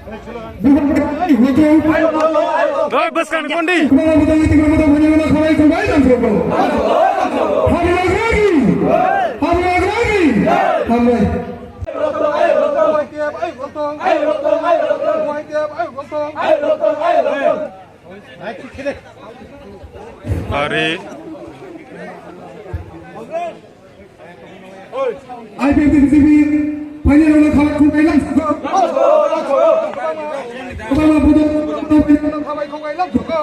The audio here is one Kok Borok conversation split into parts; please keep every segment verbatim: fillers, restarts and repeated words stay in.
Oi, bwskang ni kondi. Ari. I P F T B J P, final round khalak khung kailam saka. Obama budo, final round khalak khung kailam saka.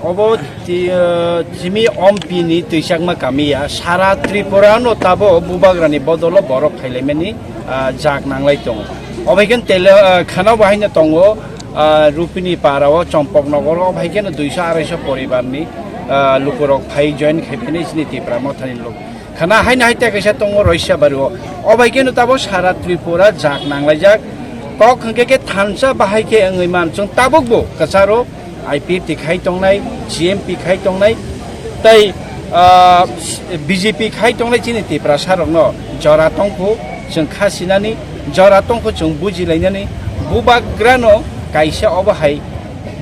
Obo ti-, eh, Jimmy Ompi ni twichakma kami ya, sara Tripura no tabo bubagra ni bodolo borok phailaimani, ah, jak nanglai tongo. Obo hai khe tele, ah, khana bo haino tongo, ah, Rupini para o, Chompok nogor o, obo hai khe no duiso araiso poribar ni, ah, lukurok phai join khai phini chini Tipra Motha ni lok. Khana haino hai tei kaisa tongo Roisabari o. Obo hai khe no tabo sara Tripura jak nanglaijak. Kok hwnkhe khe thansa bahai khe wngwi man. Chwng tabuk bo kwcharo I P F T khai tongnai, G M P khai tongnai, tei, ah, B J P khai tongnai chini Tiprasa rokno jora tongkhu chwng kha sinani, jora tongkhu chwng bujilainani, bubagrano kaisa obo hai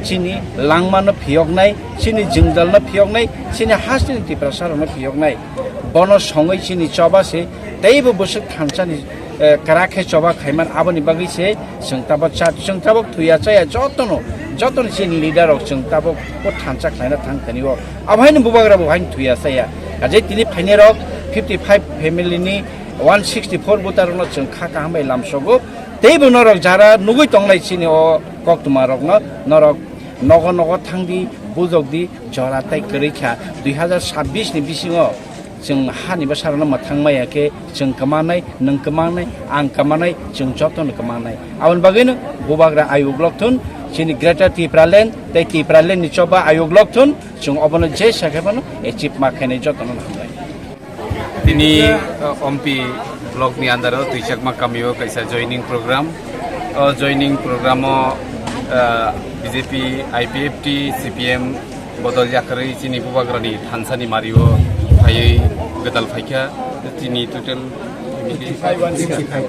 chini langmano phiyoknai, chini jwngjalno phiyoknai, chini hasteni Tiprasa rokno phiyoknai. Bono songwi chini choba se teibo bwswk thansani, eh, kwrak khe choba khaiman, aboni bagwi se chwng tabok cha, chwng tabok thuya chaya jotono, jotono chini leader rok chwng tabok o thansa khlaina thang thani o. Abo haino bubagra bo haino thuya chaya. Kaje tini phainai rok fifty five family ni one sixty four voter rokno chwng kha kaham bai lamsogo. Teibo norok jara nugwi tongnai chini o koktwma rokno, norok nogo nogo thangdi, bujokdi, jora tei kwrwi kha. Dui hazar sabbish ni bisingo chwng hani bwsarokno mwthang maya khe chwng kwmanai, nwng kwmanai, ang kwmanai, chwng jotono kwmanai. Aboni bagwino bubagra ayuk lok thun, chini Greater Tipraland tei Tipraland ni choba ayuk lok thun, chwng obono je sakhe phano achieve ma khainai jotono hambai. Tini, uh, Ompi block ni under o Twichakma kami o kaisa joining program. O joining program o, uh, B J P, I P F T, C P M bodol yakarwi chini bubagrani thansani mari o phaiwi gwdal phaikha. Tini total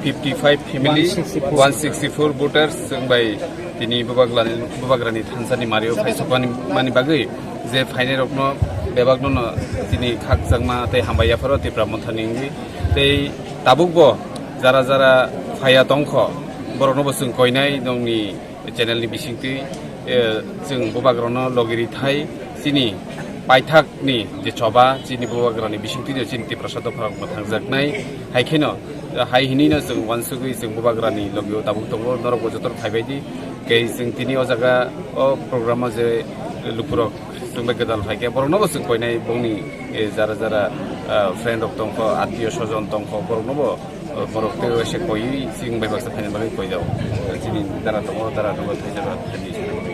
fifty five family, one sixty four voters, chwng bai tini bubaglani, bubagrani thansani mari o phai sokmani, mani bagwi je phainai rokno bebakno no tini khakchangma tei hambai yapharo Tipra Mothani wngwi. Tei tabukbo jara jara phaiya tongkho, borokno bo chwng koinai nongni channel ni bisingtwi, eh, chwng bubagrano logiri thai chini paithakni je choba chini bubagrani bisingtwi no chini Tiprasa dopharok mwthangjaknai. Hai kheno, hai hinwi no chwng uansugwi chwng bubagrani logio tabuk tongo, norokbo jotono phaibaidi. Tei chwng tini o jaga o program o je lukurok chwng bai gwdal phaikhe, borokno bo chwng koinai bongni, eh, jara jara, ah, friend rok tongkho, attiyo sojon tongkho, borokno bo, eh, borok tei waisa koiwi chwng bai baksa phaina bagwi koijao. Chini dara tongo, dara tongo, thaisa ba thani.